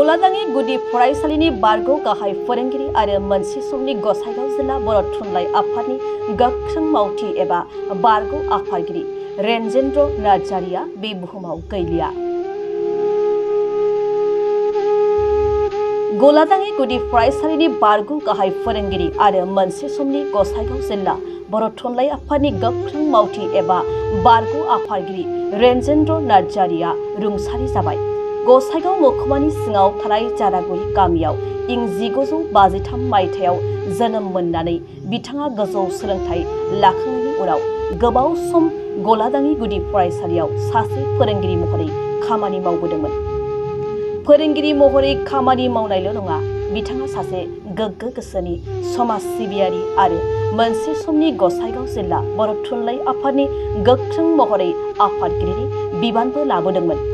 गलादांनि गुदि फरायसालिनि बारगौ गाहाय फोरोंगिरि आरो मोनसे समनि गसाइगाव जिल्ला बर' थुनलाइ आफादनि गोख्रों मावथि एबा बारगौ आफादगिरि रेनजेन्द्र नार्जारिया बे बुहुमाव गैलिया। गलादांनि गुदि फरायसालिनि बारगौ गाहाय फोरोंगिरि आरो मोनसे समनि गसाइगाव जिल्ला बर' थुनलाइ आफादनि गोख्रों मावथि एबा बारगौ आफादगिरि रेनजेन्द्र नार्जारिया रुंसारि जाबाय। गसाइगाव महकुमानि सिङाव थानाय जारागुरि गामियाव इं 1953 मायथाइयाव जोनोम मोननानै बिथाङा गोजौ सोलोंथाइ लाखांनायनि उनाव गोबाव सम गलादांनि गुदि फरायसालियाव सासे फोरोंगिरि महरै खामानि मावबोदोंमोन। फोरोंगिरि महरै खामानि मावनायल' नङा, बिथाङा सासे गोग्गो गोसोनि समाज सिबियारि आरो मोनसे समनि गसाइगाव जिल्ला बर' थुनलाइ आफादनि गोख्रों महरै आफादगिरिनि बिबानबो लाबोदोंमोन।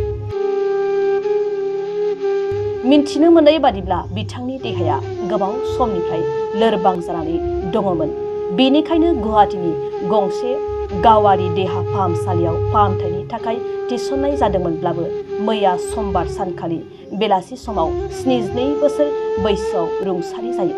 मिन्थिनो मोननाय बादिब्ला बिथांनि देहाया गोबाव समनिफ्राय लोरबां जानानै दङमोन। बेनिखायनो गुवाहाटीनि गंसे गावारि देहा फाहामसालियाव फाहामथायनि थाखाय थिसननाय जादोंमोनब्लाबो मैया समबार सानखालि बेलासि समाव 72 बोसोर बैसोआव रुंसारि जायो।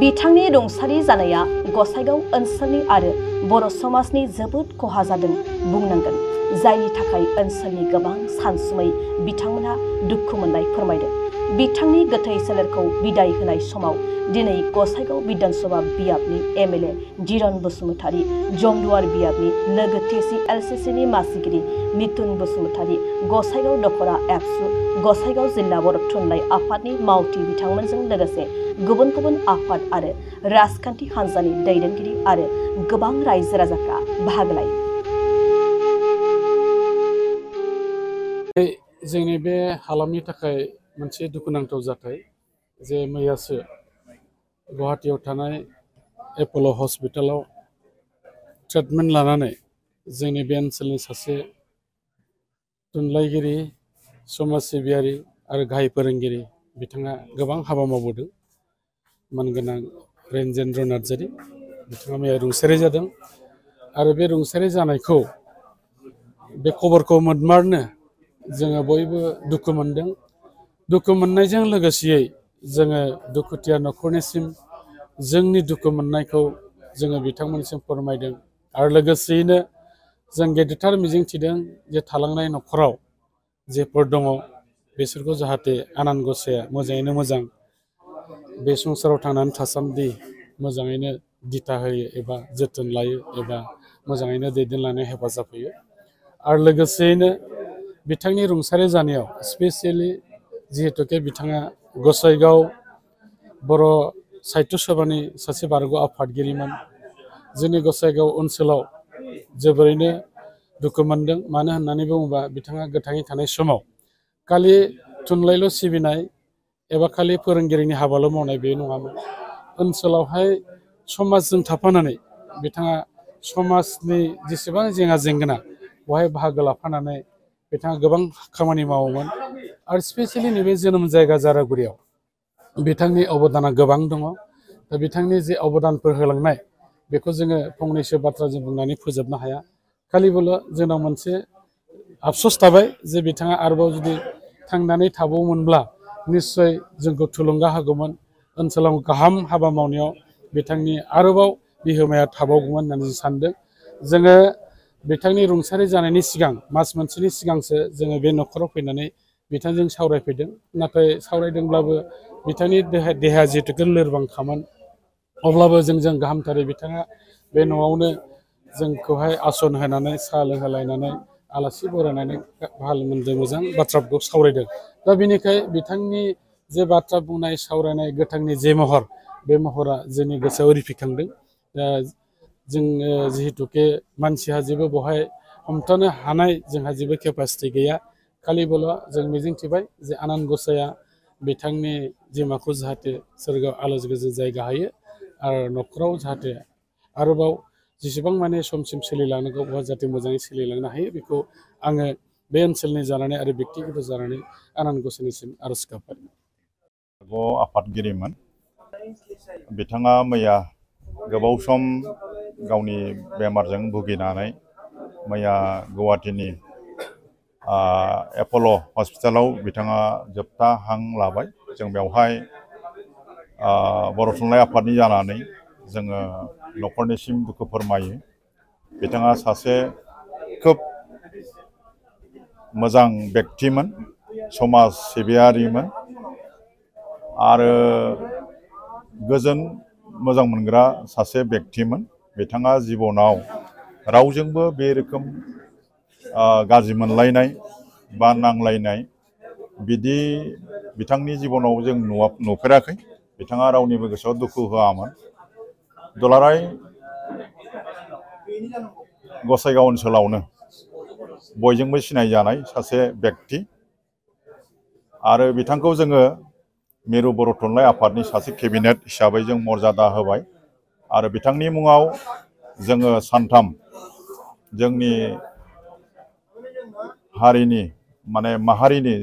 बिथांनि रुंसारि जानाया गसाइगाव ओनसोलनि आरो बर' समाजनि जोबोद खहा जादों बुंनांगोन, जायनि थाखाय ओनसोलनि गोबां सानसुमै बिथांमोनहा दुखु मोननाय फोरमायदों। बिथांनि गोथै सोलेरखौ बिदाय होनाय समाव दिनै गसाइगाव बिधानसभा बियाबनि एमएलए धीरन बसुमतारी, जमदुवार बियाबनि लोगो TCLCCनि मासिगिरि नितुन बसुमतारी, गसाइगाव दखरा एबसु, गसाइगाव जिल्ला बर' थुनलाइ आफादनि मावथि बिथांमोनजों लोगोसे गुबुन गुबुन आफाद आरो राजखान्थि हान्जानि दैदेनगिरि आरो गोबां रायजो राजाफ्रा बाहागो लायो। जोंनि बे हालामनि थाखाय मोनसे दुखुनांथाव जाथाय जे मैयासो गुवाहाटीयाव थानाय एप'ल' हस्पिटालाव ट्रिटमेन्ट लानानै जोंनि बे ओनसोलनि सासे थुनलाइगिरि, समाज सिबियारि आरो गाहाय फोरोंगिरि बिथाङा गोबां हाबा मावबोदों। मानगोनां रेनजेन्द्र नार्जारि बिथाङा मैया रुंसारि जादों आरो बे रुंसारि जानायखौ बे खबरखौ मोनमारनो जोङो बयबो दुखु मोनदों। दुखु मोननायजों लोगोसेयै जोङो दुखुथिया न'खरनिसिम जोंनि दुखु मोननायखौ जोङो बिथांमोननिसिम फोरमायदों आरो लोगोसेयैनो जों गेदेरथार मिजिं थिदों जे थालांनाय न'खराव जेफोर दङ बिसोरखौ जाहाथे आनान गसाया मोजाङैनो मोजां बे संसाराव थांनानै थासान्दि मोजाङैनो दिथा होयो एबा जोथोन लायो एबा मोजाङैनो दैदेनलांनो हेफाजाब होयो। आरो लोगोसेयैनो बिथांनि रुंसारि जानायाव स्पेसियेलि जिहेतुके बिथाङा गसाइगाव बर' साहित्य सभानि सासे बारग' आफादगिरिमोन, जोंनि गसाइगाव ओनसोलाव जोबोरैनो दुखु मोनदों। मानो होननानै बुङोबा बिथाङा गोथाङै थानाय समाव खालि थुनलाइल' सिबिनाय एबा खालि फोरोंगिरिनि हाबाल' मावनाय बे नङामोन। ओनसोलावहाय समाजजों थाफानानै बिथाङा समाजनि जेसेबां जेंना जेंगोना बेवहाय बाहागो लाफानानै बिथाङा गोबां खामानि मावोमोन आरो स्पेसियेलि नैबे जोनोम जायगा जारागुरियाव बिथांनि अबदाना गोबां दङ। दा बिथांनि जे अबदानफोर होलांनाय बेखौ जोङो फंनैसो बाथ्राजों बुंनानै फोजोबनो हाया। खालिबोल' जोंनाव मोनसे आफस'स थाबाय जे बिथाङा आरोबाव जुदि थांनानै थाबावोमोनब्ला निस्सय जोंखौ थुलुंगा होगौमोन, ओनसोलाव गाहाम हाबा मावनायाव बिथांनि आरोबाव बिहोमाया थाबावगौमोन होननानै जों सानदों। जोङो बिथांनि रुंसारि जानायनि सिगां मास मोनसेनि सिगांसो जोङो बे न'खराव फैनानै बिथांजों सावरायफैदों। नाथाय सावरायदोंब्लाबो बिथांनि देहाया जिहेतुके लोरबांखामोन, अब्लाबो जोंजों गाहामथारै बिथाङा बे न'आवनो जोंखौहाय आसन होनानै साहा लोंहोलायनानै आलासि बरायनानै मोजां बाथ्राफोरखौ सावरायदों। दा बेनिखाय बिथांनि जे बाथ्रा बुंनाय सावरायनाय गोथांनि जे महर, बे महरा जोंनि गोसोआव रिफिखांदों। दा जोङो जिहेतुके मानसिहा जेबो बेवहाय हमथानो हानाय जोंहा जेबो केपासिटि गैया। खालिबोल' जों मिजिंथिबाय जे आनान गसाया बिथांनि जिमाखौ जाहाथे सोरगोआव आलो गोजोन जायगा होयो आरो न'खराव जाहाथे आरोबाव जेसेबां माने समसिम सोलिलांनांगौ बेवहाय जाहाथे मोजाङै सोलिलांनो हायो, बेखौ आङो बे ओनसोलनि जानानै आरो बेक्तिगत जानानै आनान गसाइनिसिम आर'ज गाबबाय। आफादगिरिमोन बिथाङा मैया गोबाव सम गावनि बेमारजों भुगिनानै मैया गुवाहाटीनि एपल' हस्पिटालाव बिथाङा जोबथा हां लाबाय। जों बेवहाय बर' थुनलाइ आफादनि जानानै जोङो न'खरनिसिम दुखु फोरमायो। बिथाङा सासे खोब मोजां व्यक्तिमोन, समाज सिबियारिमोन आरो गोजोन मोजां मोनग्रा सासे व्यक्तिमोन। बिथाङा जिबनाव रावजोंबो बे रोखोम गाज्रि मोनलायनाय बा नांलायनाय बिदि बिथांनि जिबनाव जों नुफेराखै। बिथाङा रावनिबो गोसोआव दुखु होआमोन। दुलाराय गसाइगाव ओनसोलावनो बयजोंबो सिनायजानाय सासे व्यक्ति आरो बिथांखौ जोङो मिरु बर' थुनलाइ आफादनि सासे केबिनेट हिसाबै जों मर्यादा होबाय आरो बिथांनि मुङाव जोङो सानथाम जोंनि हारिनि माहारिनि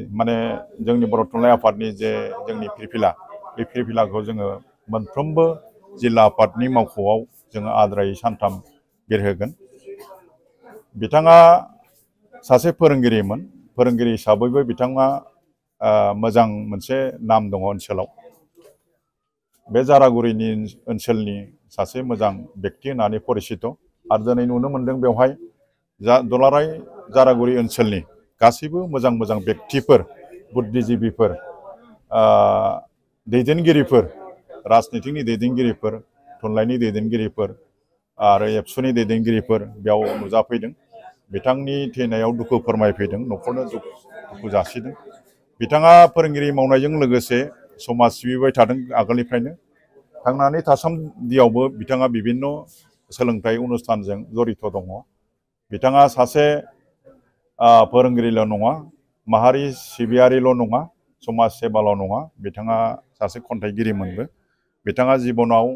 जोंनि बर' थुनलाइ आफादनि जे जोंनि फिरफिला, बे फिरफिलाखौ जोङो मोनफ्रोमबो जिल्ला आफादनि मावख'आव जोङो आद्रायै सानथाम बिरहोगोन। बिथाङा सासे फोरोंगिरिमोन। फोरोंगिरि हिसाबैबो बिथाङा मोजां मोनसे नाम दङ ओनसोलाव। बे जारागुरिनि ओनसोलनि सासे मोजां व्यक्ति होननानै परिचित आरो दिनै नुनो मोनदों बेवहाय दुलाराय जारागुरि ओनसोलनि गासैबो मोजां मोजां व्यक्तिफोर, बुद्धिजिबिफोर, दैदेनगिरिफोर, राजनितिकनि दैदेनगिरिफोर, थुनलाइनि दैदेनगिरिफोर आरो एबसुनि दैदेनगिरिफोर बेयाव नुजाफैदों। बिथांनि थैनायाव दुखु फोरमायफैदों, न'खरनो दुखु जासिदों। बिथाङा फोरोंगिरि मावनायजों लोगोसे समाज सिबिबाय थादों आगोलनिफ्रायनो। थांनानै थासान्दियावबो बिथाङा बिभिन्न सोलोंथाइ अनुष्ठानजों जड़ित दङ। बिथाङा सासे फोरोंगिरिल' नङा, माहारि सिबियारिल' नङा, समाज सेबाल' नङा, बिथाङा सासे खन्थाइगिरिमोनबो। बिथाङा जिबनाव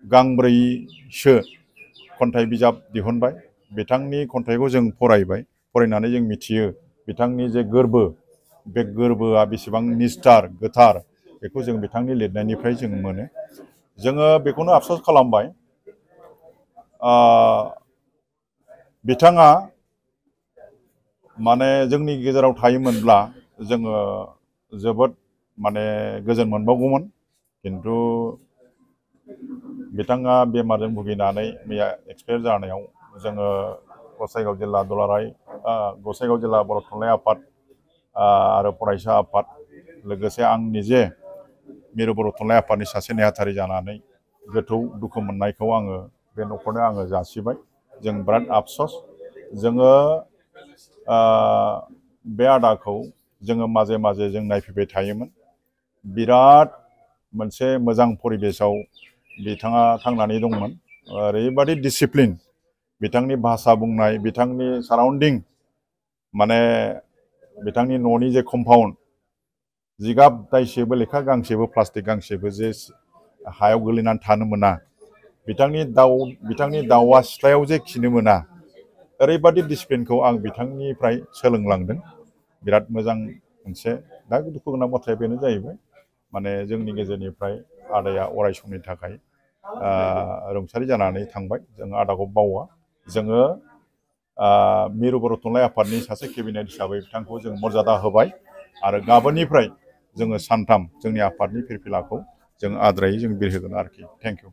गांब्रैसो खन्थाइ बिजाब दिहुनबाय। बिथांनि खन्थाइखौ जों फरायबाय, फरायनानै जों मिथियो बिथांनि जे गोरबो, बे गोरबोआ बेसेबां निस्थार, गोथार, बेखौ जों बिथांनि लिरनायनिफ्राय जों मोनो। जोङो बेखौनो आफस'स खालामबाय बिथाङा जोंनि गेजेराव थायोमोनब्ला जोङो जोबोद गोजोन मोनबावगौमोन। किन्तु बिथाङा बेमारजों भुगिनानै मैया एक्सपायार जानायाव जोङो गसाइगाव जिल्ला गसाइगाव जिल्ला बर' थुनलाइ आफाद आरो फरायसा आफाद लोगोसे आं निजे मिरु बर' थुनलाइ आफादनि सासे नेहाथारि जानानै गोथौ दुखु मोननायखौ आङो बे न'खरनो आङो जासिबाय। जों बिराद आफस'स। जोङो बे आदाखौ जोङो माजे माजे जों नायफैबाय थायोमोन। बिराद मोनसे मोजां परिबेसाव बिथाङा थांनानै दंमोन। ओरैबादि डिसिप्लिन, बिथांनि भाषा बुंनाय, बिथांनि साराउन्डिं, बिथांनि न'नि जे कम्पाउन्ड, जिगाब दाइसेबो, लेखा गांसेबो, प्लास्टिक गांसेबो जे हायाव गोलैनानै थानो मोना, बिथांनि दाउआ सिथ्लायाव जे खिनो मोना, ओरैबादि डिसिप्लिनखौ आं बिथांनिफ्राय सोलोंलांदों। बिराद मोजां मोनसे। दा दुखु गोनां बाथ्राया बेनो जाहैबाय जोंनि गेजेरनिफ्राय आदाया अराय समनि थाखाय रुंसारि जानानै थांबाय। जों आदाखौ बावा। जोङो मिरु बर' थुनलाइ आफादनि सासे केबिनेट हिसाबै बिथांखौ जों मर्यादा होबाय आरो गाबोननिफ्राय जोङो सानथाम जोंनि आफादनि फिरफिलाखौ जों आद्रायै जों बिरहोगोन आरोखि। Thank you.